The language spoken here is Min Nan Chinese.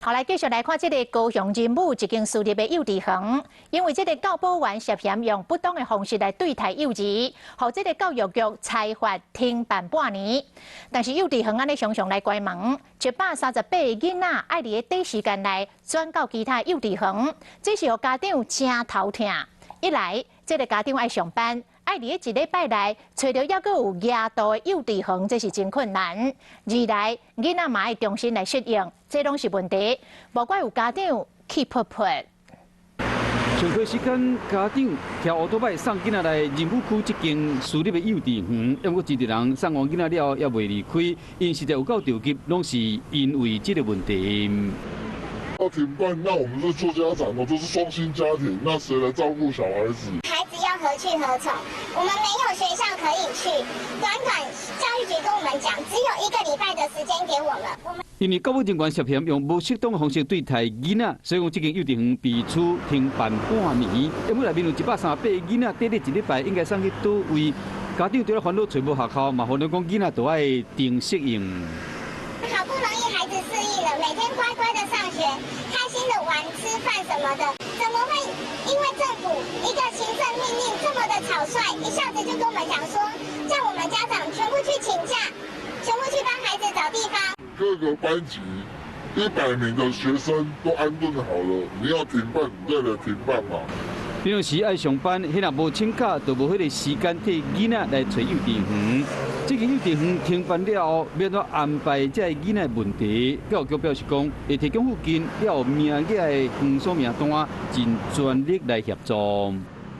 好，來繼續來看這个高雄仁武一間私立的幼稚園，因為這个教保員涉嫌用不當的方式來對待幼兒，予這个教育局裁罰停辦半年。但是幼稚園按呢常常來關門，138个囡仔愛佇咧短時間內轉到其他幼稚園，這是予家長誠頭疼。一來，這个家長愛上班，愛佇咧一禮拜內揣著猶閣有額度的幼稚園，這是真困難。二來，囡仔嘛愛重新來適應，這攏是問題。無怪有家長氣噗噗。上課時間，家長騎烏托擺送囡仔來仁武區這間私立的幼稚園，猶閣真濟人送完囡仔了後，猶未離開，𪜶實在有夠著急，攏是因為這个問題。要停辦，那我們是做家長的，都是雙薪家庭，那誰來照顧小孩子？孩子要何去何從？我們沒有學校可以去。短短教育局跟我們講，只有一個禮拜的時間給我們。我們因為教保人員涉嫌用無適當的方式對待囡仔，所以講這間幼稚園被處停辦半年。因為內面有138個囡仔，短短一禮拜應該送去佗位？家長除了煩惱揣無學校，嘛煩惱講囡仔都愛重適應。好不容易孩子適應了，每天乖乖的上學，開心的玩、吃飯什麼的，怎麼會因為政府一個行政命令這麼的草率，一下子就跟我們講說，叫我們家長全部去請假，全部去幫孩子找地方。各個班級100名的學生都安頓好了，你要停辦，你再來停辦嘛。平常時愛上班，彼若無請假，就無彼个時間替囡仔來揣幼稚園。這個幼稚園停辦了後，欲按怎安排這个囡仔問題？教育局表示講，會提供附近有名額的園所名單，盡全力來協助。